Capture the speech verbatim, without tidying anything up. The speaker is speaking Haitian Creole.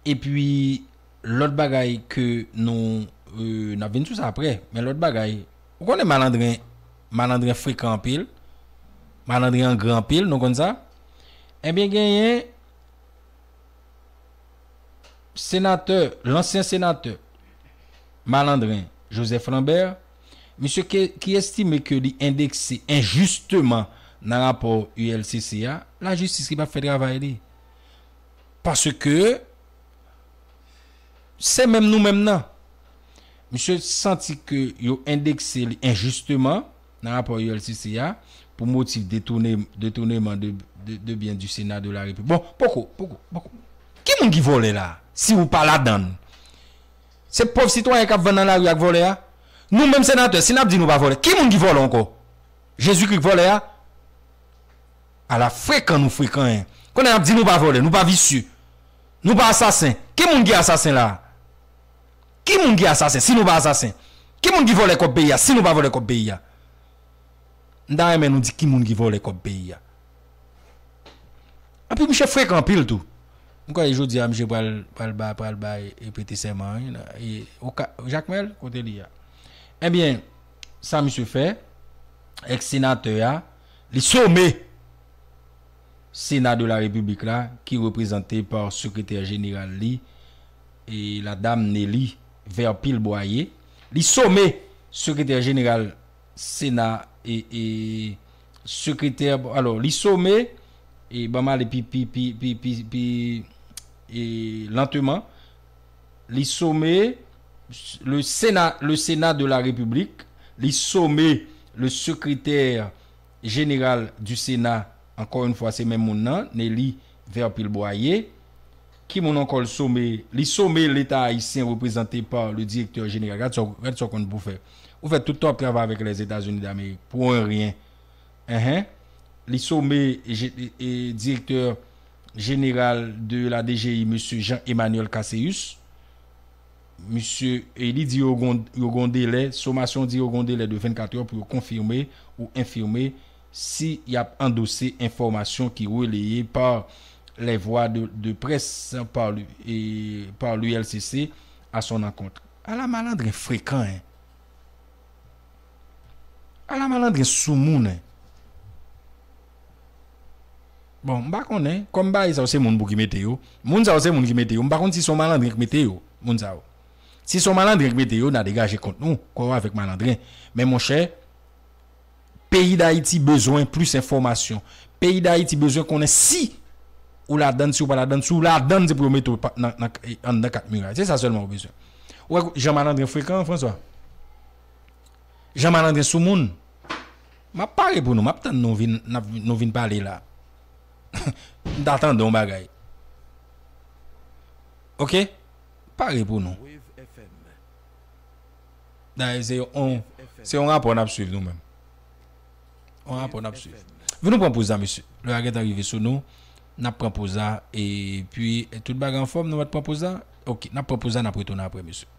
Epi, lòt bagay ke nou, euh, n ap vin sou sa apre, men lòt bagay, ou konnen malandren, malandren frekan anpil, malandren angran anpil, nou konn sa. Ebyen, genyen senatè, lansyen senatè malandren Joseph Lambert, misye ke, ki estime ke li endekse enjisteman nan rapò U L C C a, lajistis ki p ap fè travay li. Paske se menm nou menm nan. Misye santi ke yo endekse li enjisteman nan rapò U L C C a pou motif detoune, detournement de, de, de biens du Sénat de la République. Bon, poko, poko, poko. Ki moun ki vòlè la? Si ou pa ladann, se pòv sitwayen k ap vann nan lari ak vòlè a. Nou menm senatè, si n ap di nou pa vòlè, ki moun ki vòlè ankò? Jezikri k vòlè a? Ala frekan nou frekan, en. Konnen n ap di nou pa vòlè, nou pa visye, nou pa asasen. Ki moun ki asasen la? Ki moun ki asasen si nou pa asasen? Ki moun ki vòlè kòb peyi a si nou pa vòlè kòb peyi a? M ta renmen nou di ki moun ki vòlè kòb peyi a. Epi misye frekan anpil tou. M kwè jodi a misye pral, pral ba, pral bay e prete sèman, wi. E, Oka-, Jakmèl, kote li a? Ebyen, sa misye fè, èks senatè a, li some Sena de la Repiblik la, ki reprezante pa sekretè jeneral li, e ladam Nelly Verpil Boyer. Li some sekretè jeneral Sena e, e sekretè, alò, li some, e ban m ale pi, pi, pi, pi, pi, pi, e, lenteman. Li some le Sénat, le Sénat de la République, li some le secrétaire général du Sénat, encore une fois, se menm moun nan, Nelly Verpil Boyer. Ki moun ankò l some? Li some Leta ayisyen reprezante pa le direktè jeneral. Gad sa, gad sa w konn pou fè. Ou fè tout tan w ap travay avèk Lèzetazini Damerik pou anyen. Enhen. Li some je-, e, e, direktè jeneral de la D G I, mesye Jean Emmanuel Casséus. Misye, e li di yo gon, yo gon delè, somasyon di yo gon delè de vennkat è pou yo konfime ou enfime si y ap andose enfòmasyon ki releye pa les voies de, de presse par le, e par l'U L C C à son encontre. Ala malandren frekan, en. Ala malandren soumoun, en. Bon, m pa konnen. Kòm bagay sa yo se moun pou ki mete yo. Moun sa yo se moun ki mete yo. M pa konn si se yon malandren ki mete yo, moun sa yo. Si se yon malandren ki mete yo, n a degaje kont nou, kò yo avèk malandren. Men monchè, peyi Dayiti bezwen plis enfòmasyon. Peyi Dayiti bezwen konnen si ou ladann, si ou pa ladann. Si ou ladann, se pou yo mete w pa, nan, nan, anndan kat miray. Se sa sèlman ou bezwen. Ou wè jan malandren frekan, François? Jan malandren soumoun. M ap pare pou nou, m ap tann nou vin, n ap, nou vin pale la. M ta tande yon bagay. Oke? Pare pou nou. Dayè, se yon, se yon rapò n ap swiv nou menm. Yon rapò n ap swiv. Vin nou pran poz la, mesye. Lè a gentan rive sou nou, n ap pran poz la, epi tout bagay anfòm, nou mèt pran poz la. Oke, n ap pran poz la, n ap retounen apre, mesye.